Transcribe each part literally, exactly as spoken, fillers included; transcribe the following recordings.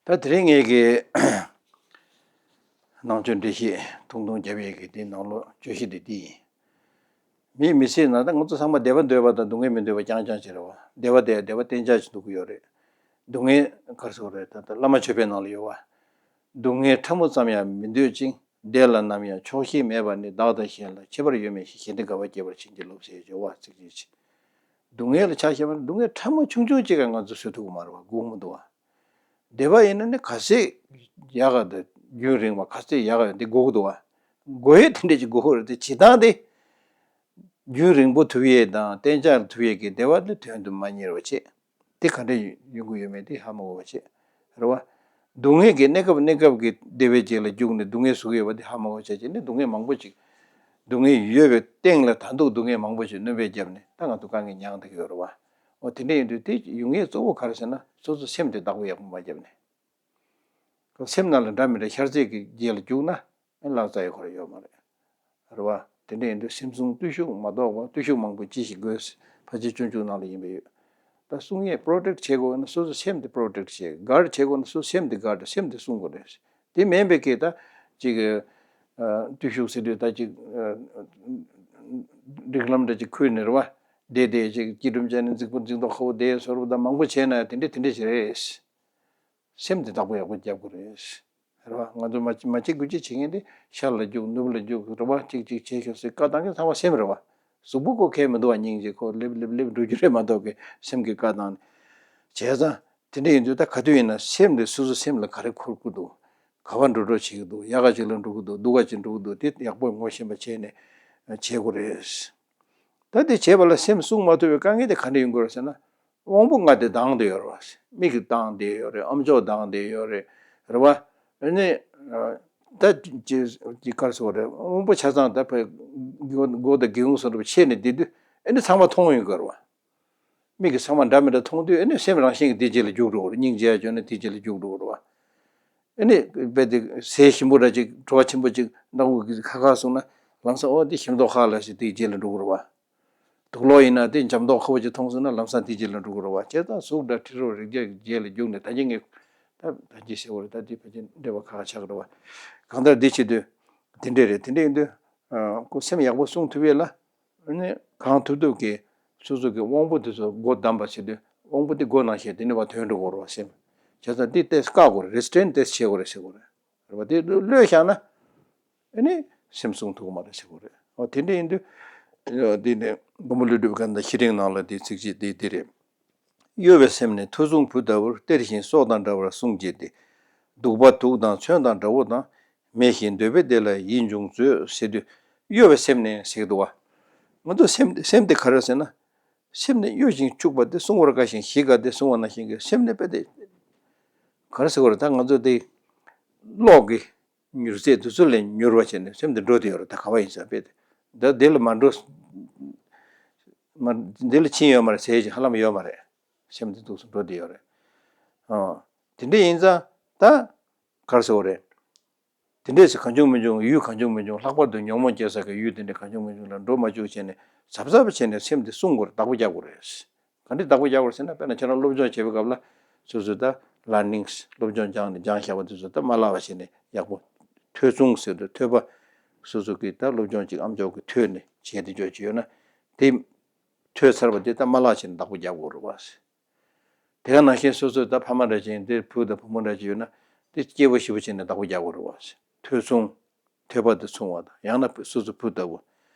ད་དེ་རིང་ངས་ཀྱི་ནང་ཆོས་འགྲེལ་བཤད་ཐུང་ཐུང་རྒྱབ་ཡས་ཀྱི་དེ་ནང་ལོགས་བརྗོད་གཞི་དེ་འདི་ཡིན། མིས་མི་ཚེ་ནང་ད་ང་ཚོ་ཚང་མ་བདེ་བ་འདོད་པ་དང་སྡུག་བསྔལ་མི་འདོད་པ་རྐྱང་རྐྱང་ཅིག་རེད་བ། བདེ་བ་དེ་བདེ་བ་གཏན་འཇགས་ཅིག་འདོད་ཀྱི་ཡོད་རེད། སྡུག་བསྔལ་ག་རེ་ཟེར་དགོས་རེད། ད་ལྟ་བླ་མ་མཆོད་པའི་ནང་ལ་ཡོད་བ། སྡུག་བསྔལ་ཕྲ་མོ་ཙམ་ཡང་མི་འདོད་ཅིང་། བདེ་ལ་ནམ་ཡང་ཆོག་ཤེས་མེད་པ་ནི། བདག་དང་གཞན་ལ་ཁྱད་པར་ཡོད་མིན་ཞིང་། གཞན་བདེ་དགའ་བ་སྐྱེད་པར་བྱིན་གྱིས་རློབས་ཟེར་བརྗོད་བ་ཚིག་གཅིག་ཅིག་སྡུག་བསྔལ་ལ་ཆ་བཞག་པ་ན་སྡུག་བསྔལ་ཕྲ་མོ་ཆུང་ཆུང་གཅིག་ག་ང་ཚོ་བཟོད་ཐུབ་ཀྱི་མ་རེད་བ། སྒུག་མི་འདུག་བ། བདེ་བ་ཡིན་ན་ནི་ག་ཚད་ཡག་ག་དང་རྒྱུན་རིང་བ་ག་ཚད་ཡག་ག་འདི་དགོས་ཀྱི་འདུག་བ། དགོས་ཡས་དེ་འདྲས་ཅིག་དགོས་ཀྱི་རེད་དེ། བྱེད་སྟངས་དེ་རྒྱུན་རིང་པོ་ཐུབ་ཡས་དང་གཏན་འཇགས་ཐུབ་ཡས་ཀྱི་བདེ་བ་དེ་དོན་དུ་མ་གཉེར་བ་བྱེད། དེ་ག་འདྲས་ཡོང་གི་ཡོད་མེད་དེ་ཧ་མ་གོ་བ་བྱེད། རེད་བ། སྡུག་བསྔལ་གྱི་གནས་སྐབས་གནས་སྐབས་ཀྱི་བདེ་བའི་རྗེས་ལ་རྒྱུག་ནས་སྡུག་བསྔལ་བཟོ་གི་ཡོད་པ་དེ་ཧ་མ་གོ་བ་བྱས་བྱས་ནས་སྡུག་བསྔལ་མང་པོ་ཅིག་སྡུག་བསྔལ་ཡོད་པའི་སྟེང་ལ་ད་དུང་སྡུག་བསྔལ་མང་པོ་ཞིག་སྣོན་པ་བརྒྱབ་ནས་ད་ང་ཚོ་དཀའ་ངལ་མྱངས་བསྡད་ཀྱི་ཡོད་རེད་བ། འོ་དེ་འདྲ་ཡིན་དུས་དེ་ཡོང་ཡས་གཙོ་བོ་ག་རེ་ཟེར་ན་སོ་སོ་སེམས་དེ་བདག་པོ་ཡག་པོ་མ་བརྒྱབ་ནས། སེམས་ནང་ལ་འདྲ་མི་འདྲ་ཤར་ཚད་ཀྱི་རྗེས་ལ་རྒྱུག་ན་ཨེ་ལག་རྩལ་ཡོད་ཁོ་ར་ཡོད་མ་རེད། རེད་བ། དེ་འདྲ་ཡིན་དུས་སེམས་བསྲུང་བརྟུལ་ཞུགས་མ་གཏོགས་པ་བརྟུལ་ཞུགས་མང་པོ་ཅི་ཞིག་དགོས། ཕལ་ཆེར་སྤྱོད་འཇུག་ནང་ལ་ཡིན་པ་ཡོད། ད་སྲུང་ཡས་པྲོ་ཊེག་བྱེད་དགོས་ན་སོ་སོ་སེམས་དེ་པྲོ་ཊེག་བྱེད། གཱརཌ་བྱེད་དགོས་ན་སོ་སོ་སེམས་དེ་གཱརཌ་སེམས་དེ་སྲུང་དགོས་རེད། དེ་མིན་པའི་སྐད་ད་ཅིག་བརྟུལ་ཞུགས་ཟེར་དུས་ད་ཅིག་རིགས་ལམ་འདྲ་ཅིག་ཁུར་ནས་རེད་བ། བསྡད་བསྡད་ཅིག་སྐྱིལ་ཀྲུང་བཅའ་ནས་འཛིང་པོ་འཛིང་མདོག་ཁ་པོ་བསྡད་བཟོ་འདྲ་པོ་ད་མང་པོ་བྱས་ན་དེ་འདྲས་དེ་འདྲས་ཞིག་རེད། སེམས་དེ་བདག་པོ་ཡག་པོ་རྒྱབ་དགོས་རེད། རེད་བ། ང་ཚོ་མ་མ་བྱེད་དགོས་ཅི་བྱེད་མཁན་དེ་ཤར་ལ་རྒྱུག་ནུབ་ལ་རྒྱུག་རེད་བ། གཅིག་གཅིག་བྱེད་ཤོག་ཟེར་བཀའ་བཏང་མཁན་ཚང་མ་སེམས་རེད་བ། གཟུགས་པོ་ཁོ་ཁེལ་མི་འདུག་བ། སྙིང་རྗེ་ཁོ་སླེབས་སླེབས་སླེབས་འགྲོ་རྒྱུ་རེད་མ་གཏོགས་ཀྱི་སེམས་ཀྱི་བཀའ་བཏང་ནས། བྱས་ཙང་དེ་འདྲ་ཡིན་དུས་ད་ག་དུས་ཡིན་ན་སེམས་དེ་སོ་སོ་སེམས་ལ་ག་རེ་འཁོར་གྱི་འདུག་ག་བ་འགྲོ་འགྲོ་བྱེད་ཀྱི་འདུག་ཡག་ག་ཅིག་ལ་འགྲོ་གི་འདུག་སྡུག་ག་ཅིག་འགྲོ་གི་འདུག་དེ་ཡག་པོ་ངོ་ཤེས་པ་བྱས་ནས་བྱེད་དགོས་རེད། ད་དེ་བྱས་པ་ལ་སེམས་བསྲུང་མ་ཐུབ་པའི་དཀའ་ངལ་དེ་ག་འདྲ་ཡོང་གི་རེད་ཟེར་ན། དབང་པོ་ལྔ་དེ་ལྡང་བསྡད་ཡོད་རེད་བ། མིག་གིས་ལྡང་བསྡད་ཡོད་རེད། ཨམ་ཅོག་ལྡང་བསྡད་ཡོད་རེད། རེད་བ། ཨ་ནི། ད་ཅི་ཅི་ག་རེ་ཟེར་དགོས་རེད། དབང་པོ་ཆ་ཚང་ད་ཕ་སྒོ་སྒོ་དང་སྒེའུ་ཁུང་སོགས་ཕྱེ་ནས་བསྡད་དུས་ཨ་ནི་ཚང་མ་མཐོང་ཡོང་གི་རེད་བ། མིག་གིས་ཚང་མ་འདྲ་མི་འདྲ་མཐོང་དུས་ཨ་ནི་སེམས་རང་བཞིན་གྱིས་དེའི་རྗེས་ལ་རྒྱུག་འགྲོ་གི་རེད། སྙིང་རྗེ་ཡ་བྱུང་ན་དེའི་རྗེས་ལ་རྒྱུག་འགྲོ་གི་རེད་བ། ཨ་ནི་རྦད་དེ་ཟས་ཞིམ་པོ་འདྲ་ཅིག་བྲོ་བ་ཆེན་པོ་ཅིག་སྣ་ཁུག་གིས་ཁ་ཁ་སོང་ན་ལམ་སང་ཨོ་འདི་ཞིམ་མདོག་ཁ་ལ་ཞིག་དེའི་རྗེས་ལ་འགྲོ་གི་རེད་བ། དུག་ལོག་ཡིན་ན་དེ་འཇམ་མདོག་ཁ་པོ་ཅིག་མཐོང་སོང་ན་ལམ་སང་དེའི་རྗེས་ལ་འགྲོ་གི་རེད་བ། བྱས་ཙང་གཟུགས་སྒྲ་དྲི་རོ་རེག་བྱ་གི་རྗེས་ལ་རྒྱུག་ནས་ད་གིན་ངས་ད་ད་ཅི་ཟེར་བ་རེད། ད་དེ་ཕལ་ཆེར་འགྲེལ་པ་ཁག་ཁག་ཆགས་ཀྱི་རེད་བ། གང་ལྟར་འདི་བྱེད་དུས་དེ་འདྲས་རེད། དེ་འདྲས་ཡིན་དུས་ཁོ་སེམས་ཡག་པོ་བསྲུང་ཐུབ་ཡས་ལ་ཨ་ནི་གང་ཐུབ་ཐུབ་ཀྱིས་སོ་སོ་གི་དབང་པོ་དེ་ཚོ་སྒོ་བསྡམས་པ་བྱེད་དུས་དབང་པོ་དེ་སྒོ་ནང་བཞིན་དེ་ནི་བ་ཐོན་འགྲོ་གི་རེད་བ། སེམས་བྱས་ཙང་དེ་ཏེས་བཀག་དགོས་རེད། རི་སི་ཊེན་ཏེས་བྱེད་དགོས་རེད་ཟེར་དགོས་རེད། རེད་བ། དེ་གློད་བཞག་ན་ཨ་ནི་སེམས་བསྲུང་ཐུབ་ཀྱི་མ་རེད་ཟེར་དགོས་རེད། འོ་དེ་འདྲ་ཡིན་དུས་འདི་ནི་མགོན་པོ་ཀླུ་སྒྲུབ་ཀྱི་ཤེས་རིག་ནང་ལ་དེ་ཚིགས་བཅད་དེ་འདི་རེད། གཡོ་བའི་སེམས་ནི་མཐོ་གསུང་བུ་ལྟ་བུར། གཏེར་གཞན་སྲོག་དང་འདྲ་བར་བསྲུང་བྱེད་དེ། གདུག་པ་དུག་དང་མཚོན་དང་དགྲ་བོ་དང་། མེད་བཞིན་འདོད་པས་དེ་ལ་ཡིད་འབྱུང་མཛོད། ཟེར་དུས་གཡོ་བའི་སེམས་ནི་ཟེར་གྱི་འདུག་བ། ང་ཚོ་སེམས་སེམས་དེ་ག་རེ་ཟེར་ན། སེམས་ནི་གཡོ་ཞིང་འཁྱུག་པ་སྟེ། བསྲུང་བར་དཀའ་ཞིང་ཞིག་དཀའ་སྟེ། བསྲུང་བ་ནང་བཞིན་གྱི་སེམས་ནི་དཔེ་དེ་ག་རེ་ཟེར་དགོས་རེད། ད་ང་ཚོ་དེ་གློག་གི་མྱུར་ཚད་དེ་ཚོ་ལས་མྱུར་བ་བྱས་ནས་སེམས་དེ་འགྲོ་བསྡད་ཡོད་རེད། ད་ག་བ་ཡིན་ས་དཔེ་དེ་ད་དེ་ལ་མ་འགྲོ། མ་འདི་ལ་ཕྱིན་ཡོད་མ་རེད་ཟེར་ཡས་ཅིག་ཧ་ལམ་ཡོད་མ་རེད། སེམས་དེ་འདུག་སེ་འགྲོ་བསྡད་ཡོད་རེད། ཨ། དེ་འདྲ་ཡིན་ཙང་ད་ག་རེ་ཟེར་དགོས་རེད། དེ་འདྲས་སེ་གང་བྱུང་མི་བྱུང་ཡུལ་གང་བྱུང་མི་བྱུང་ལྷག་པར་དུ་ཉོན་མོངས་སྐྱེ་ས་གི་ཡུལ་དེ་འདྲས་གང་བྱུང་མི་བྱུང་ལ་འགྲོ་མ་བཅུག་བྱས་ནས་གཟབ་གཟབ་བྱས་ནས་སེམས་དེ་བསྲུང་དགོས་རེད། བདག་པོ་རྒྱག་དགོས་རེད། ག་འདྲས་བདག་པོ་རྒྱག་དགོས་རེད་ཟེར་ན། དཔེར་ན་ཁྱེད་རང་སློབ་སྦྱོང་བྱེད་པའི་སྐབས་ལ་སོ་སོས་ད་ལར་ནིང་སློབ་སྦྱོང་སྦྱངས་ནས་སྦྱངས་བཞག་པ་དེ་ཚོ་ད་མ་བརླག་པ་བྱས་ནས་ཡག་པོ་ཐོས་བསྲུང་ཟེར་དུས་ཐོས་པ་སོ་སོ་གི་ད་སློབ་སྦྱོང་ཅིག་ཨམ་ཅོག་གིས་ཐོས་ནས་བྱས་ཏེ་འཇོག་ཅིག་ཡོད་ན་དེ་ཐོས་ཚར་བ་དེ་ད་མ་བརླག་བྱས་ནས་བདག་པོ་རྒྱག་དགོས་རེད་བ། དེ་ག་ནང་བཞིན་སོ་སོའི་ད་ཕ་མ་འདྲ་ཅིག་ཡིན་དེ་བུ་དང་བུ་མོ་འདྲ་ཅིག་ཡོད་ན་དེ་སྐྱིད་པོ་ཞེ་པོ་བྱས་ནས་བདག་པོ་རྒྱག་དགོས་རེད་བ། ཐོས་བསྲུང་། ཐོས་པ་དེ་བསྲུང་བ་དང་ཡང་ན་སོ་སོ་བུ་ལྟ་བུ།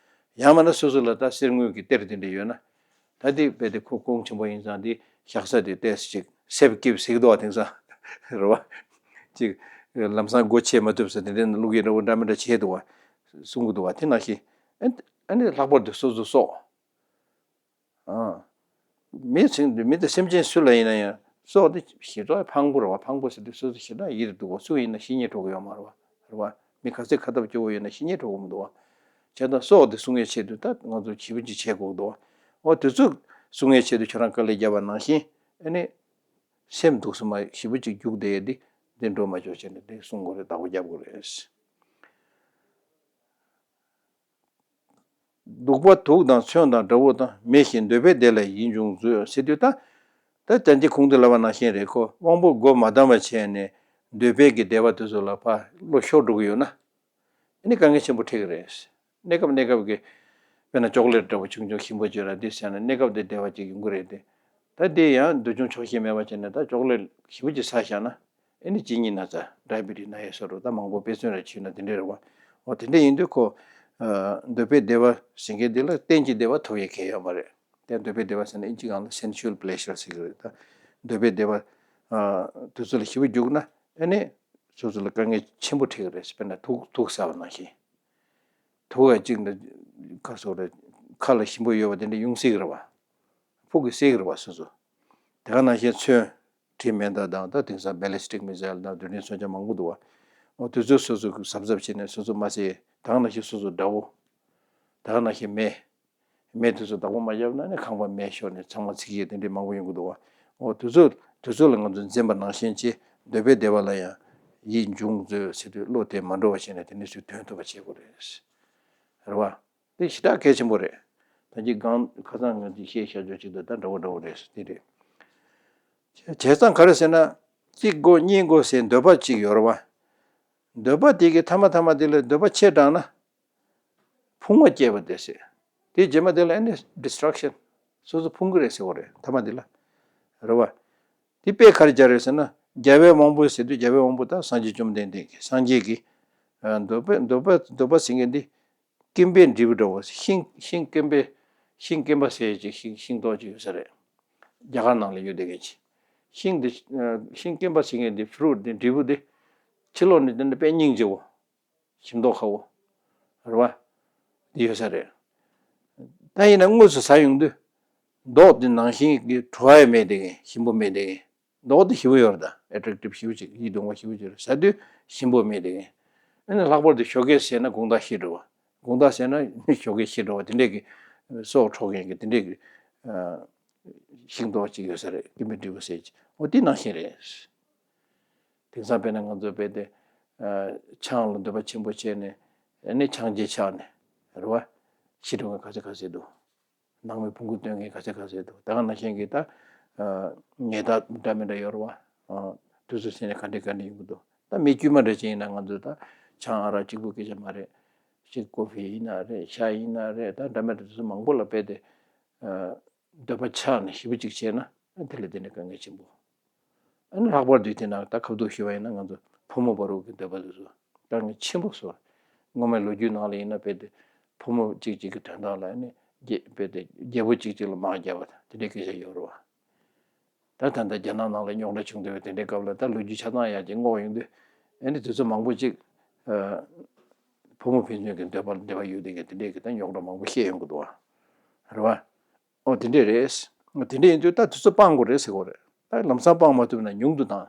ཡང་མིན་ན་སོ་སོ་ལ་ད་གསེར་དངུལ་གྱི་གཏེར་དེ་འདྲ་ཡོད་ན། ད་དེ་རྦད་དེ་ཁོ་གོང་ཆེན་པོ་ཡིན་ཙང་དེ་བཞག་ས་དེ་ཏོག་ཙམ་ཅིག་སེབ་ཀིབ་ཟེར་གི་འདུག་བ། དེང་སང་རེད་བ། ཅིག་ལམ་སང་སྒོ་ཕྱེ་མ་ཐུབ་ས་དེ་འདྲ་ནང་བླུག་ཡས་འདྲ་བོ་འདྲ་མི་འདྲ་བྱས་འདུག་བ། གསུང་གི་འདུག་བ། དེ་ནང་བཞིན་ཨ་ནི་ལྷག་པར་དུ་སོ་སོ་སྲོག་ཨ། མི་ཚིག་འདི་མི་དེ་སེམས་ཅན་སུ་ལ་ཡིན་ན་ཡང་སྲོག་དེ་ཞེ་དྲག་ཕངས་པོ་རེད་བ། ཕངས་པོ་ཟེར་དུས་སོ་སོ་ཞེ་དྲག་ཡིད་དུ་འདུག་བ། སུ་ཡིན་ན་ཤི་ཉེན་འཕྲོག་གི་ཡོད་མ་རེད་བ། རེད་བ། མི་ག་ཚོད་ཁ་ཐབས་སྐྱོ་བོ་ཡོད་ན་ཤི་ཉེན་འཕྲོག་གི་མི་འདུག་བ། བྱས་ཙང་སྲོག་དེ་སྲུང་ཡས་ཆེད་དུ་ད་ང་ཚོ་ཞེ་པོ་ཅིག་བྱེད་དགོས་འདུག་བ། འོ་དེ་ཚོ་སྲུང་ཡས་ཆེད་དུ་ཁྱོད་རང་དཀའ་ལས་བརྒྱབ་པ་ནང་བཞིན་ཨ་ནི་སེམས་འདུག་སེ་མ་ཞེ་པོ་ཅིག་རྒྱུག་བསྡད་ཡས་དེ་འདི་འགྲོ་མ་ཆོག་བྱས་ནས་དེ་སྲུང་དགོས་རེད། བདག་པོ་རྒྱབ་དགོས་རེད། གདུག་པ་དུག་དང་མཚོན་དང་དགྲ་བོ་དང་། མེད་བཞིན་འདོད་པས་དེ་ལ་ཡིད་འབྱུང་མཛོད། ཟེར་དུས་ད། ད་ད་འདི་གོང་དུ་ལབ་པ་ནང་བཞིན་རེད། ཁོ་དབང་པོ་སྒོ་མ་བསྡམས་པ་བྱས་ནས་ འདོད་པའི་གི་བདེ་བ་དེ་ཚོ་ལ་ཕར་བློ་ཤོར་འགྲོ་གི་ཡོད་ན། ཨ་ནི་དཀའ་ངལ་ཆེན་པོ་འཕྲད་ཀྱི་རེད། གནས་སྐབས་གནས་སྐབས་ཀྱི་དཔེར་ན་ཅོག་ལེ་ཊི་འདྲ་པོ་ཆུང་ཆུང་ཞིམ་པོ་བྱོས་ན་འདི་ཟས་ན་གནས་སྐབས་དེ་བདེ་བ་ཅིག་ཡོང་གི་རེད་དེ། ད་དེ་ཡང་འདོད་ཆུང་ཆོག་ཤེས་མེད་པ་བྱས་ནས་ད་ཅོག་ལེ་ཊི་ཞིམ་པོ་ཅིག་ཟ་བཞག་ན། ཨ་ནི་གཅིན་སྙི་ན་ཚ་ཌའི་བི་ཊི་སི་ན་ཡས་སོགས་རུ་ད་མང་པོ་དཔེ་མཚོན་རེ་བྱས་ན་དེ་འདྲ་རེད་བ། འོ་དེ་འདྲ་ཡིན་དུས་ཁོ། ཨ། འདོད་པའི་བདེ་བ་ཟེར་མཁན་འདི་ལ་གཏན་གྱི་བདེ་བ་ཐོབ་ཡས་གལ་ཡོད་མ་རེད། དེ་འདོད་པའི་བདེ་བ་ཟེར་ན་ཨིན་ཇི་སྒང་ལ་སེན་སུ་ཨལ་པི་ལེ་ཞར་ཟེར་གྱི་རེད་ད། འདོད་པའི་བདེ་བ། ཨ། དེ་ཚོ་ལ་ཞེ་པོ་རྒྱུག་ན་ཨ་ནི་སོ་སོ་ལ་དཀའ་ངལ་ཆེན་པོ་འཕྲད་ཀྱི་རེད། དཔེར་ན་དུག་དུག་ཟ་བ་ནང་བཞིན། དུག་ཡ་གཅིག་འདི་ཁ་སོགས་རེད། ཁ་ལ་ཞིམ་པོ་ཡོད་པ་དེ་འདྲ་ཡོང་སྲིད་ཀྱི་རེད་བ། ཕུག་གི་སྲིད་ཀྱི་རེད་བ་སོ་སོ། དེ་ག་ནང་བཞིན་མཚོན། དྲི་མེ་མདའ་དང་ད་དེང་སང་བེ་ལི་སི་ཊིག་མི་སེལ་དང་རྡུལ་ཕྲན་མཚོན་ཆ་མང་པོ་འདུག་བ། འོ་དེ་ཚོ་སོ་སོ་གཟབ་གཟབ་བྱས་ནས་སོ་སོ་མ་བཟས། དེ་ག་ནང་བཞིན་སོ་སོ་དགྲ་བོ། དེ་ག་ནང་བཞིན་མེ། མེ་དེ་ཚོ་བདག་པོ་མ་བརྒྱབ་ན་ནི་ཁང་པ་མེ་ཤོར་ནས་ཚང་མ་འཚིག་ཡས་དེ་འདྲའི་མང་པོ་ཡོང་གི་འདུག་བ། འོ་དེ་ཚོ་དེ་ཚོ་ལ་ང་ཚོ་འཛེམ་པ་ནང་བཞིན་བྱས་འདོད་པའི་བདེ་བ་ལ་ཡང་ཡིད་འབྱུང་མཛོད་ཟེར་དུས་བློ་དེ་མ་འགྲོ་བ་བྱས་ནས་དེ་ནས་ཚུར་དོན་ཐུབ་པ་བྱེད་དགོས་རེད། རེད་བ། དེ་ཞེ་དྲག་གལ་ཆེན་པོ་རེད། ད་ཅི་གང་ཁ་སང་ང་ཅིག་བཤད་བཞག་ཆོག་ཅིག་འདུག་ད་འདྲ་བོ་འདྲ་བོ་རེད་དེ་རེད། བྱས་ཙང་ག་རེ་ཟེར་ན། གཅིག་དགོས་གཉིས་དགོས་ཟེར་འདོད་པ་གཅིག་ཡོད་རེད་བ། འདོད་པ་དེ་གི་ཐ་མ་ཐ་མ་དེ་ལ་འདོད་པ་ཆེ་དྲགས་ན། ཕུང་བ་སྐྱེས་པ་དེ་ཟེར། དེ་རྗེས་མ་དེ་ལ་ཨ་ནི་ཌི་སི་ཊྲག་ཤན། སོ་སོ་ཕུང་གི་རེད་ཟེར་བ་རེད་ཐ་མ་དེ་ལ། རེད་བ། དེ་དཔེ་ག་རེ་སྦྱར་རེད་ཟེར་ན་རྒྱལ་བའི་དབང་པོ་ཟེར་དུས་རྒྱལ་བའི་དབང་པོ་ད་སངས་རྒྱས་བཅོམ་ལྡན་འདས་ཀྱི་སངས་རྒྱས་ཀྱི། ཨ། འདོད་པ་འདོད་པ་འདོད་པ་ཟེར་མཁན་འདི། སྐེམ་པའི་འབྲས་བུ་འདྲ་བོ་ཤིང་ཤིང་སྐེམ་པའི་ཤིང་སྐེམ་པ་ཟེར་ཅིག་ཤིང་ཤིང་ཏོག་ཅིག་ཡོད་ས་རེད། རྒྱ་གར་ནང་ལ་ཡོད་བསྡད་མཁན་ཅིག་ཤིང་འདི། ཤིང་སྐེམ་པ་ཟེར་མཁན་འདི་ཕུ་རུ་ཊི་འདི་འབྲས་བུ་འདི། ཕྱི་ལོགས་ནས་འདི་འདྲ་དཔེ་སྙིང་རྗེ་བོ། ཞིམ་མདོག་ཁ་བོ། རེད་བ། འདི་ཡོད་ས་རེད། ད་ཡིན་ན་དངོས་སུ་ཟ་ཡོང་དུས། མདོག་འདི་ནང་བཞིན་གྱི་བྲོ་བ་མེད་བསྡད་མཁན་ཞིམ་པོ་མེད་བསྡད་མཁན། མདོག་དེ་ཞིམ་པོ་ཡོད་རེད་ད། ཨེ་ཊེག་ཊིབ་ཞེ་པོ་ཅིག་ཡིད་དུ་འོང་བ་ཞེ་པོ་ཅིག་རེད་ཟ་དུས་ཞིམ་པོ་མེད་དེ། ཨ་ནི་ལྷག་པར་དུ་ཞོགས་ཀས་ཟས་ན་དགོང་དག་ཤི་འགྲོ་བ། དགོང་དག་ཟས་ན་ཞོགས་ཀས་ཤི་འགྲོ་བ་དེ་འདྲས་ཀྱི་སྲོག་འཕྲོག་མཁན་གྱི་དེ་འདྲས་ཀྱི་ཤིང་ཏོག་ཅིག་ཡོད་ས་རེད། སྐེམ་པའི་འབྲས་བུ་ཟེར་གྱི་འོ་དེ་ནང་བཞིན་རེད། དེང་སང་དཔེར་ན་ང་ཚོ་དཔེ་དེ་ཆང་ལ་འདོད་པ་ཆེན་པོ་བྱས་ནས་ཨ་ནི་ཆང་བརྗེད་ཆགས་ནས་རེད་བ། ཤི་འགྲོ་མཁན་ག་ཚད་ག་ཚད་འདུག་ནང་མི་ཕུང་པོ་སྟོན་མཁན་ག་ཚད་ག་ཚད་འདུག་ད་ག་ནང་བཞིན་གྱི་ད། ཨ། ཉལ་ཐ་འདྲ་མི་འདྲ་ཡོད་རེད་བ། ཨ། དུས་ཚོད་ཟིན་ནས་ག་འདྲ་ག་འདྲ་ཡོང་གི་འདུག་ད་མི་དཀྱུས་མ་འདྲ་ཅིག་ཡིན་ན་ང་ཚོས་ད་ཆང་ཨ་རག་གཅིག་པུ་སྐད་ཆ་མ་རེད། ཅིག་ཀོ་ཧྥི་ཡིན་ན་རེད། ཤ་ཡིན་ན་རེད། ད་འདྲ་མི་འདྲ་དུས་ཚོད་མང་པོ་ལ་དཔེ་དེ། ཨ། འདོད་པ་ཆགས་ནས་ཞེ་པོ་ཅིག་བྱས་ན་དེ་ལས་དེ་ནས་དཀའ་ངལ་ཆེན་པོ། ཨ་ནི་ལྷག་པར་དུ་དེ་ན་ད་ཁ་བསྡུར་ཞུས་པ་ཡིན་ན་ང་ཚོ་ཕོ་མོ་བར་དུ་གི་འདོད་པ་དེ་ཚོ་དཀའ་ངལ་ཆེན་པོ་བཟོ། སྔོན་མའི་ལོ་རྒྱུས་ནང་ལ་ཡིན་ན་དཔེ་དེ་ཕོ་མོ་གཅིག་གཅིག་གི་དོན་དག་ལ་ནི་རྒྱལ་དཔེ་དེ་རྒྱལ་པོ་གཅིག་གཅིག་ལ་དམག་བརྒྱབ་པ་དང་དེ་འདྲའི་སྐད་ཆ་ཡོད་རེད་བ། ད་ད་ལྟ་རྒྱ་ནག་ནང་ལ་རྙོག་དྲ་བྱུང་བསྡད་པའི་དེ་འདྲའི་སྐབས་ལ་ད་ལོ་རྒྱུས་ཆ་ཚང་ཡག་ཅིག་བསྔོགས་ཡོང་དུས་ཨ་ནི་དུས་ཚོད་མང་པོ་གཅིག་ཨ། ཕོ་མོ་ཕན་ཚུན་གྱི་འདོད་པ་ལ་འབྲེལ་བ་ཡོད་དེ་གི་དེ་འདྲའི་གི་ད་རྙོག་དྲ་མང་པོ་བཤད་ཡོང་གི་འདུག་བ། རེད་བ། ཨོ་དེ་འདྲས་རེད། དེ་འདྲས་ཡིན་དུས་ད་དུས་ཚོད་སྤང་དགོས་རེད་ཟེར་གོ་རེད། ད་ལམ་སང་སྤང་མ་ཐུབ་ན་ཉུང་དུ་བཏང་།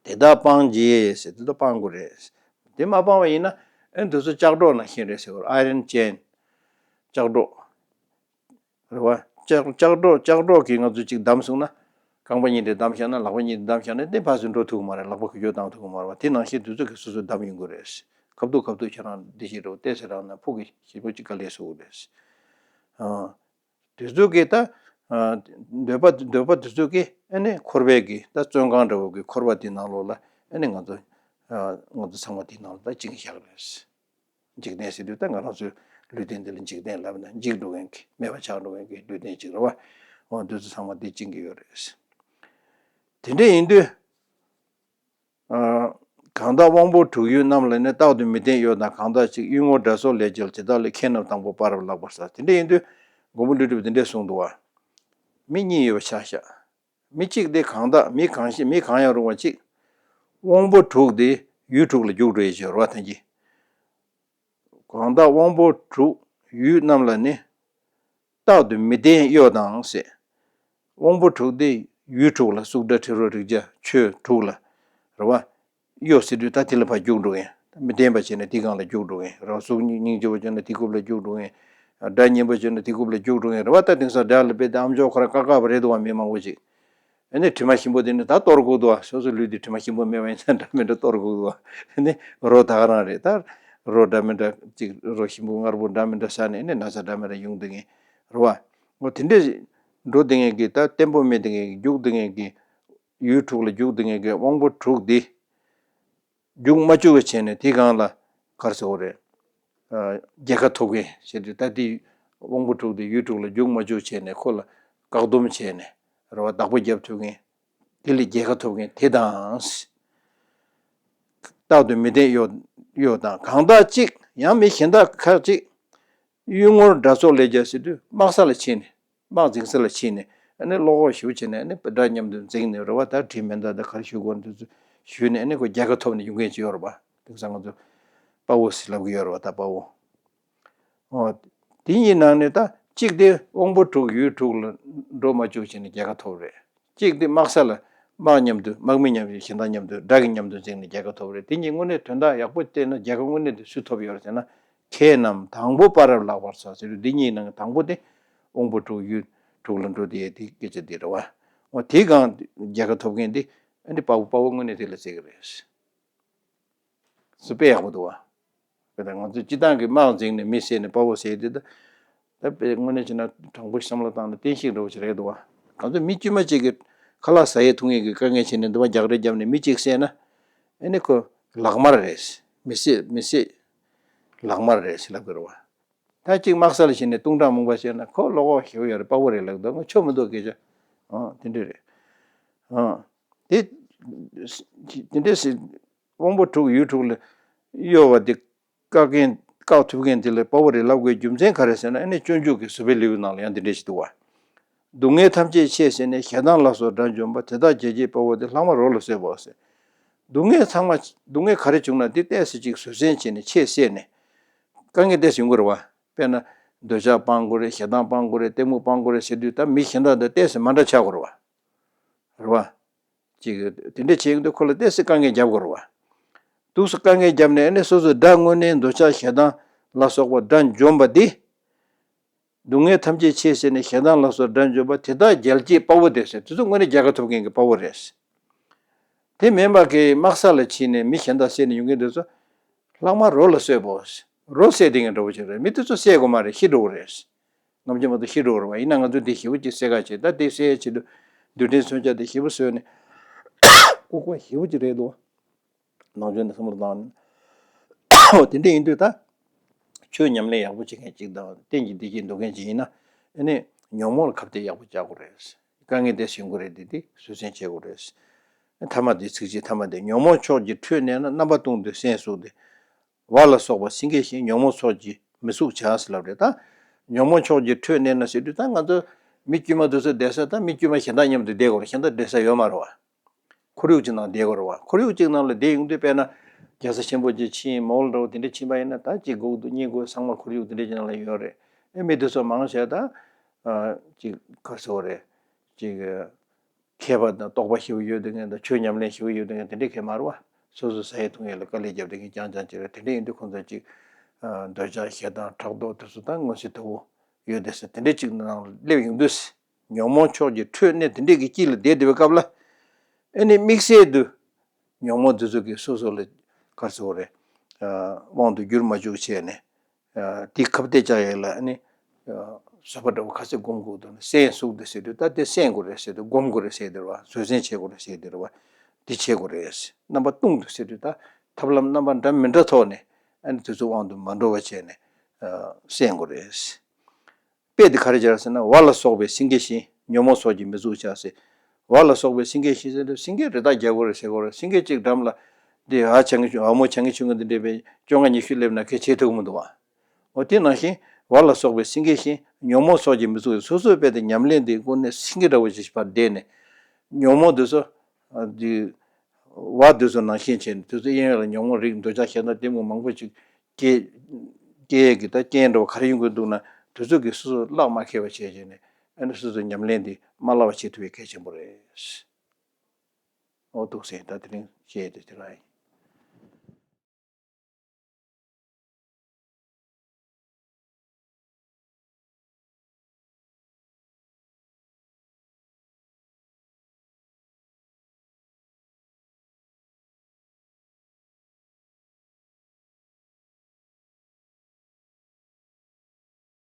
དེ་དག་སྤང་རྗེས་ཟེར་དུས་ད་སྤང་དགོས་རེད། དེ་མ་སྤང་བ་ཡིན་ན་ཨེ་དུས་ཚོད་ལྕགས་སྒྲོག་ནང་བཞིན་རེད་ཟེར་གོ་རེད། Iron Chain། ལྕགས་སྒྲོག་རེད་བ། ལྕགས་ལྕགས་སྒྲོག་ལྕགས་སྒྲོག་གིས་ང་ཚོ་གཅིག་བསྡམས་སོང་ན། རྐང་པ་གཉིས་དེ་བསྡམས་བཞག་ན་ལག་པ་གཉིས་དེ་བསྡམས་བཞག་ན་དེ་ཕར་ཚུར་འགྲོ་ཐུབ་ཀྱི་མ་རེད། ལག་པ་འགུལ་སྐྱོད་བཏང་ཐུབ་ཀྱི་མ་རེད་བ། དེ་ནང་བཞིན་དུས་ཚོད་ཀྱིས་སོ་སོ་བསྡམས་ཡོང་གི་རེད། ཁ་ཐུག་ཁ་ཐུག་ཁྱེད་རང་འདི་ཞིག་རེད་བ། ཏོག་ཙམ་རང་ན་ཕུགས་ཀྱི་ཞེ་པོ་ཅིག་དཀའ་ལས་བཟོ་གི་རེད། ཨ། དུས་ཚོད་ཀྱིས་ད། ཨ། འདོད་པ་འདོད་པ་དུས་ཚོད་ཀྱིས་ཨ་ནི་འཁོར་བའི་གི་ད་བཙོན་ཁང་འདྲ་བོ་གི་འཁོར་བ་དེའི་ནང་ལོགས་ལ་ཨ་ནི་ང་ཚོ། ཨ། ང་ཚོ་ཚང་མ་དེའི་ནང་ལ་ད་བཅིངས་བཞག་རེད། འཇིག་རྟེན་ཟེར་དུས་ད་ང་རང་ཚོའི་ལུས་རྟེན་འདི་ལ་འཇིག་རྟེན་ལབ་ན་འཇིག་འགྲོ་མཁན་གྱི་མེད་པ་ཆགས་འགྲོ་མཁན་གྱི་ལུས་རྟེན་ཅིག་རེད་བ། འོ་འདི་ཚོ་ཚང་མ་འདི་བཅིངས་ཀྱི་ཡོད་རེད། དེ་འདྲ་ཡིན་དུས། ཨ། གང་དག་དབང་པོ་དྲུག་ཡུལ་རྣམས་ལ་ནི། རྟག་ཏུ་མི་བརྟན་གཡོ་དང་གང་དག་ཅིག་གཡུལ་ངོར་དགྲ་སོགས་ལས་རྒྱལ། དེ་དག་ལས་ཁྱེད་རྣམས་དང་པོ་སྤར་བར་ལགས་པར་ཟ། དེ་འདྲ་ཡིན་དུས་མགོན་པོ་ཀླུ་སྒྲུབ་འདི་འདྲས་གསུངས་འདུག་བ། མི་གཉིས་ཡོད་པ་ཆ་བཞག་མི་གཅིག་དེ་གང་དག་མི་གང་ཞིག་མི་གང་ཡང་རུང་བ་གཅིག་དབང་པོ་དྲུག་དེ་ཡུལ་དྲུག་ལ་རྒྱུགས་འགྲོ་ཡི་ཞེས་རོ་ཐན་གྱི། གང་དག་དབང་པོ་དྲུག་ཡུལ་རྣམས་ལ་ནི། རྟག་ཏུ་མི་བརྟན་གཡོ་དང་ཟེར། དབང་པོ་དྲུག་དེ་ཡུལ་དྲུག་ལ་གཟུགས་སྒྲ་དྲི་རོ་རེག་བྱ་ཆོས་དྲུག་ལ། རེད་བ། གཡོ་ཟེར་དུས་ད་དེ་ལ་ཕར་རྒྱུགས་འགྲོ་གིན། མི་བརྟན་པ་བྱས་ན་དེ་སྒང་ལ་རྒྱུགས་འགྲོ་གིན་རེད་བ། གཟུགས་སྙིང་རྗེ་བོ་བྱས་ན་དེ་རྐུབ་ལ་རྒྱུགས་འགྲོ་གིན། སྒྲ་སྙན་པོ་བྱས་ན་དེ་རྐུབ་ལ་རྒྱུགས་འགྲོ་གིན་རེད་བ། ད་དེང་སང་སྒྲ་ལ་དཔེ་དེ་ཨམ་ཅོག་ཁོ་རང་ཀ་ཀ་བ་རེད་འདུག་བ། མི་མང་པོ་ཅིག་ཨ་ནི་དྲི་མ་ཞིམ་པོ་དེ་ནི་ད་གཏོར་དགོས་འདུག་བ། སོ་སོའི་ལུས་དེ་དྲི་མ་ཞིམ་པོ་མེད་པ་ཡིན་ཙང་འདྲ་མི་འདྲ་གཏོར་དགོས་འདུག་བ། ཨ་ནི་རོ་ད་ག་རང་རེད། ད་རོ་འདྲ་མི་འདྲ་ཅིག་རོ་ཞིམ་པོ་མངར་པོ་འདྲ་མི་འདྲ་ཟ་ནས་ཨ་ནི་ན་ཚ་འདྲ་མི་འདྲ་ཡོང་བསྡད་མཁན་རེད་བ། འོ་དེ་འདྲས་འགྲོ་བསྡད་མཁན་གྱི་ད་བརྟན་པོ་མེད་བསྡད་མཁན་གྱི་རྒྱུགས་བསྡད་མཁན་གྱི་ཡུལ་དྲུག་ལ་རྒྱུགས་བསྡད་མཁན་གྱི་དབང་པོ་དྲུག་འདི་ རྒྱུག་མ་བཅུག་པ་བྱས་ནས་དེའི་སྒང་ལ་ག་རེ་ཟེར་དགོས་རེད། ཨ། རྒྱལ་ཁ་ཐོབ་མཁན་ཞེས་དུས་ད་ལྟའི་དབང་པོ་དྲུག་དེ་ཡུལ་དྲུག་ལ་རྒྱུག་མ་བཅུག་བྱས་ནས་ཁོ་ལ་བཀག་སྡོམ་བྱས་ནས་རེད་བ། བདག་པོ་རྒྱབ་ཐུབ་མཁན། དེ་ལས་རྒྱལ་ཁ་ཐོབ་མཁན་དེ་དང་། རྟག་ཏུ་མི་བདེན་གཡོ་གཡོ་དང་། གང་དག་ཅིག་ཡང་མི་གཞན་དག་ཁ་ཅིག་གཡུལ་ངོར་དགྲ་ཚོགས་ལས་རྒྱལ་ཟེར་དུས་དམག་ས་ལ་ཕྱིན་ནས། དམག་འཛིང་ས་ལ་ཕྱིན་ནས་ཨ་ནི་བློ་ཁོག་ཞེ་པོ་བྱས་ནས་ཨ་ནི་དགྲ་མཉམ་དུ་འཛིང་ནས་རེད་བ། ད་དྲིན་མེད་ད་ད་ག་རེ་ཞུ་དགོས་འདུག་ཚུལ་ཞུས་ནས་ཨ་ནི་ཁོ་རྒྱལ་ཁ་ཐོབ་ནས་ཡོང་མཁན་ཅིག་ཡོད་རེད་བ། དེང་སང་ང་ཚོ་དཔའ་བོ་ཟེར་ལབ་ཀྱི་ཡོད་རེད་བ། ད་དཔའ་བོ། ཨོ། དེ་གཉིས་ནང་ནས་ད་གཅིག་དེ་དབང་པོ་དྲུག་ཡུལ་དྲུག་ལ་འགྲོ་མ་བཅུག་བྱས་ནས་རྒྱལ་ཁ་ཐོབ་རེད། གཅིག་དེ་དམག་ས་ལ་དམག་མཉམ་དུ་དམག་མི་མཉམ་དུ་གཞན་དག་མཉམ་དུ་དགྲ་གི་མཉམ་དུ་འཛིང་ནས་རྒྱལ་ཁ་ཐོབ་རེད། དེ་གཉིས་དངོས་གནས་དོན་དག་ཡག་པོ་བལྟས་ན་རྒྱལ་ཁ་དངོས་གནས་དེ་སུས་ཐོབ་ཡོད་རེད་ཟེར་ན། མཁས་རྣམས་དང་པོ་པ་རབ་ལགས་པར་ཟ་ཟེར་དུས་འདི་གཉིས་ནང་གི་དང་པོ་དེ་དབང་པོ་དྲུག་ཡུལ་དྲུག་ལ་འགྲོ་དེ་དེ་སྐད་ཆ་འདི་རེད་བ། འོ་དེའི་སྒང་རྒྱལ་ཁ་ཐོབ་མཁན་དེ་ཨ་ནི་དཔའ་བོ་དཔའ་བོ་དངོས་གནས་དེ་ལ་ཟེར་གི་རེད། སུ་དཔེ་ཡག་པོ་འདུག་བ། དཔེ་ད་ང་ཚོས་སྤྱི་བཏང་གི་དམག་འཛིང་ནས་མི་བསད་ནས་དཔའ་བོ་ཟེར་དེ་ད། ད་དཔེ་དངོས་གནས་བྱས་ན་དྲང་པོ་བསམ་བློ་བཏང་ན་བསྟན་བཤིག་འདྲ་བོ་ཞིག་རེད་འདུག་བ། ང་ཚོ་མི་དཀྱུས་མ་གཅིག་གི་ཁ་ལག་ཟ་ཡས་འཐུང་ཡས་ཀྱི་དཀའ་ངལ་བྱས་ནས་འདི་བ་རྒྱག་རེས་བརྒྱབ་ནས་མི་གཅིག་བསད་ན། ཨ་ནི་ཁོ་ལག་དམར་རེད། མི་བསད་མི་བསད་ལག་དམར་རེད་ཟེར་ལབ་དགོས་རེད་བ། ད་གཅིག་དམག་ས་ལ་ཕྱིན་ནས་དུང་གྲངས་མང་པོ་བཤད་ན་ཁོ་བློ་ཁོག་ཞེ་པོ་ཡོད་རེད། དཔའ་བོ་རེད་ལབ་འདུག་ང་ཆོ་མི་འདུག་སྐད་ཆ། ཨང་དེ་འདྲ་རེད། ཨང་། དེ་དེ་འདྲ་ཟེར། དབང་པོ་དྲུག་ཡུལ་དྲུག་ལ་གཡོ་བ་དེ་བཀག་མཁན་བཀག་ཐུབ་མཁན་དེ་ལ་དཔའ་བོ་རེད་ལབ་དགོས་རྒྱུ་མཚན་ག་རེ་ཟེར་ན། ཨ་ནི་སྤྱོད་འཇུག་གི་བཟོད་པའི་ལེའུ་ནང་ལ་ཡང་འདི་འདྲ་ཞིག་འདུག་བ། སྡུག་བསྔལ་ཐམས་ཅད་ཆེས་བསལ་ནས། ཞེ་སྡང་ལ་སོགས་དགྲ་འཇོམས་པ། དེ་དག་རྒྱལ་བྱེད་དཔའ་བོ་དེ། ལྷག་མ་རོ་ལ་གསོད་པའོ་ཟེར། སྡུག་བསྔལ་ཚང་མ་སྡུག་བསྔལ་ག་རེ་བྱུང་ན་དེ་ཏོག་ཙམ་ཅིག་བཟོད་བསྲན་བྱས་ནས་ཆེས་བསལ་ནས། དཀའ་ངལ་ཏོག་ཙམ་ཡོང་གི་རེད་བ། དཔེར་ན་འདོད་ཆགས་སྤང་དགོས་རེད། ཞེ་སྡང་སྤང་དགོས་རེད། གཏི་མུག་སྤང་དགོས་རེད་ཟེར་དུས་ད་མི་གཞན་དག་དང་ཏོག་ཙམ་མ་འདྲ་ཆགས་དགོས་རེད་བ། རེད་བ། ཅིག་དེ་འདྲ་བྱེད་ཡོང་དུས་ཁོ་ལ་ཏོག་ཙམ་དཀའ་ངལ་རྒྱབ་དགོས་རེད་བ། འདུག་སེ་དཀའ་ངལ་རྒྱབ་ནས་ཨ་ནི་སོ་སོའི་དགྲ་དངོས་གནས་འདོད་ཆགས་ཞེ་སྡང་ལ་སོགས་པ་དགྲ་འཇོམས་པ་འདི། སྡུག་བསྔལ་ཐམས་ཅད་ཆེས་བསལ་ནས། ཞེ་སྡང་ལ་སོགས་དགྲ་འཇོམས་པ། དེ་དག་རྒྱལ་བྱེད་དཔའ་བོ་དེ་ཟེར། དེ་ཚོ་དངོས་གནས་རྒྱལ་ཁ་ཐོབ་མཁན་གྱི་དཔའ་བོ་རེད། དེ་མིན་པ་གི་དམག་ས་ལ་ཕྱིན་ནས་མི་གཞན་དག་བསད་ནས་ཡོང་མཁན་དེ་ཚོ་ལྷག་མ་རོ་ལ་གསོད་པོ། རོ་བསད་དེ་ངན་འདྲ་བོ་ཞིག་རེད། མི་དེ་ཚོ་བསད་དགོས་མ་རེད། ཤི་འགྲོ་གི་རེད། ནམ་རྒྱུན་མ་གཏོགས་ཤི་འགྲོ་གི་རེད་བ། ཡིན་ན་ང་ཚོས་འདི་ཞེ་པོ་ཅིག་བསད་ག་བྱེད། ད་དེ་བསད་ཡས་ཆེད་དུ་རྡུལ་ཕྲན་མཚོན་ཆ་དེ་ཞེ་པོ་བཟོས་ནས་ལྐུགས་པ་ཞེ་པོ་ཅིག་རེད་འདུག་ནང་ཆོས་འདི་བསམ་བློ་བཏང་ནས། འོ་དེ་འདྲ་ཡིན་དུས་ད། ཆོས་ཉམས་ལེན་ཡག་པོ་བྱེད་མཁན་ཅིག་དང་གཏན་གྱི་བདེ་སྐྱིད་འདོད་མཁན་ཅིག་ཡིན་ན། ཨ་ནི་ཉོན་མོངས་ལ་ཁ་གཏད་ཡག་པོ་བཅག་དགོས་རེད། དཀའ་ངལ་དེ་ཞི་དགོས་རེད། དེ་དེ་བཟོད་བསྲན་བྱེད་དགོས་རེད། ཐ་མ་དེ་ཚིགས་བཅད་ཐ་མ་དེ། ཉོན་མོངས་ཕྱོགས་ཀྱི་ཁྲོད་གནས་ན། རྣམ་པ་ལྟུང་དུ་སེམས་གཟུགས་ཏེ། བ་ལ་སོགས་པ་སེང་གེ་བཞིན། ཉོན་མོངས་ཚོགས་ཀྱིས་མི་ཚུགས་བྱ་ཟེར་ལབ་རེད་ད། ཉོན་མོངས་ཕྱོགས་ཀྱི་ཁྲོད་གནས་ན་ཟེར་དུས་ད་ང་ཚོ་མི་དཀྱུས་མ་དེ་ཚོ་བསྡད་ས་ད་མི་དཀྱུས་མ་གཞན་དག་མཉམ་དུ་བསྡད་དགོས་རེད། གཞན་དག་བསྡད་ས་ཡོད་མ་རེད་བ། ཁོར་ཡུག་ཅིག་ནང་བསྡད་དགོས་རེད་བ། ཁོར་ཡུག་ཅིག་ནང་ལ་བསྡད་ཡོང་དུས་དཔེར་ན་རྒྱལ་ས་ཆེན་པོ་ཅིག་ཕྱིན། མོལ་འདྲ་བོ་དེ་འདྲ་ཕྱིན་པ་ཡིན་ན་ད་ཅིག་སྒུག་འདུག་གཉིད་ཁུག་ཚང་མ་ཁོར་ཡུག་དེ་འདྲ་ཅིག་ནང་ལ་ཡོད་རེད། ཨེ་མི་དེ་ཚོ་མང་ཆེ་ད་ཅིག་ག་རེ་ཟེར་དགོས་རེད། ཅིག་མཁས་པ་དང་རྟོགས་པ་ཞེ་པོ་ཡོད་དེ་ངན་དང་ཆོས་ཉམས་ལེན་ཞེ་པོ་ཡོད་དེ་ངན་དེ་འདྲ་གང་མ་རེད་བ། སོ་སོ་ཟ་ཡས་འཐུང་ཡས་ལ་དཀའ་ལས་བརྒྱབ་དེ་ངན་རྐྱང་རྐྱང་ཅིག་རེད། དེ་འདྲ་ཡིན་དུས་ཁོང་ཚོ་ཅིག་འདོད་ཆགས་ཞེ་སྡང་ཕྲག་དོག་དེ་ཚོ་ད་མངོན་གསལ་དོད་པོ་ཡོད་དེ་ཟེར། དེ་འདྲ་ཅིག་ནང་སླེབས་ཡོང་དུས། ཉོན་མོངས་ཕྱོགས་ཀྱི་ཁྲོད་གནས་དེ་འདྲས་ཀྱི་དཀྱིལ་ལ་བསྡད་བསྡད་པའི་སྐབས་ལ། ཨེ་ནི་དམིགས་བསལ་དུ་ཉོན་མོངས་འདི་ཚོ་གིས་སོ་སོ་ལ་ག་རེ་ཟེར་དགོས་རེད། དབང་དུ་བསྒྱུར་མ་བཅུག་བྱས་ནས། དེ་ཁ་གཏད་བཅག་ཡས་ལ་ཨེ་ནི་བཟོད་པ་འདྲ་བོ་ག་ཚོད་སྒོམ་དགོས་འདུག་ན། སེམས་གཟུགས་འདི་ཟེར་དུས་ད་དེ་སེམས་དགོས་རེད་ཟེར་དུས་སྒོམ་དགོས་རེད་ཟེར་དེ་རེད་བ། བཟོད་བསྲན་བྱེད་དགོས་རེད་ཟེར་དེ་རེད་བ། འདི་བྱེད་དགོས་རེད། རྣམ་པ་ལྟུང་དུ་ཟེར་དུས་ད་ཐབས་ལམ་རྣམ་པ་འདྲ་མི་འདྲ་ཐོག་ནས་ཨེ་ནི་དེ་ཚོ་དབང་དུ་མ་འགྲོ་བ་བྱས་ནས་སེམས་དགོས་རེད། དཔེ་དེ་ག་རེ་སྦྱར་ཟེར་ན། བ་ལ་སོགས་པའི་སེང་གེ་བཞིན། ཉོན་མོངས་ཚོགས་ཀྱིས་མི་ཚུགས་བྱ་ཟེར། བ་ལ་སོགས་པའི་སེང་གེ་བཞིན་ཟེར་དུས་སེང་གེ་རི་དྭགས་རྒྱག་དགོས་རེད་ཟེར་དགོས་རེད། སེང་གེ་གཅིག་འགྲམ་ལ་འདི་ཨ་བྱང་ཆུང་ཨ་མོ་བྱང་ཆུང་གི་འདི་འདྲས་པའི་བཅོ་ལྔ་ཉི་ཤུ་སླེབས་ན་གལ་ཆེ་ཐུབ་ཀྱི་མི་འདུག་བ། འོ་དེ་ནང་བཞིན་བ་ལ་སོགས་པའི་སེང་གེ་བཞིན། ཉོན་མོངས་ཚོགས་ཀྱིས་མི་ཚུགས། སོ་སོའི་དཔེ་དེ་ཉམས་ལེན་དེ་དངོས་གནས་སེང་གེ་འདྲ་བོ་ཞིག་ཕར་བསྡད་ནས་ཉོན་མོངས་དེ་ཚོ་འདི་བ་དེ་ཚོ་ནང་བཞིན་བྱས་ནས་དེ་ཚོ་གཡས་གཡོན་ལ་ཉོན་མོངས་རིགས་འདོད་ཆགས་ཞེ་སྡང་གཏི་མུག་མང་པོ་ཞིག་སྐྱེ་སྐྱེ་ཡས་ཀྱི་ད་རྐྱེན་འདྲ་བོ་ག་རེ་ཡོང་གི་འདུག་ན། དེ་ཚོ་གིས་སོ་སོ་བརླག་མ་ཁེལ་བ་བྱས་བྱས་ནས་ཨ་ནི་སོ་སོའི་ཉམས་ལེན་འདི་མ་བརླག་པ་བྱེད་ཐུབ་པའི་གལ་ཆེན་པོ་རེད། འོ་འདུག་སེ་ད་དེ་རིང་བཤད་ཡས་དེ་དེ་རང་ཡིན།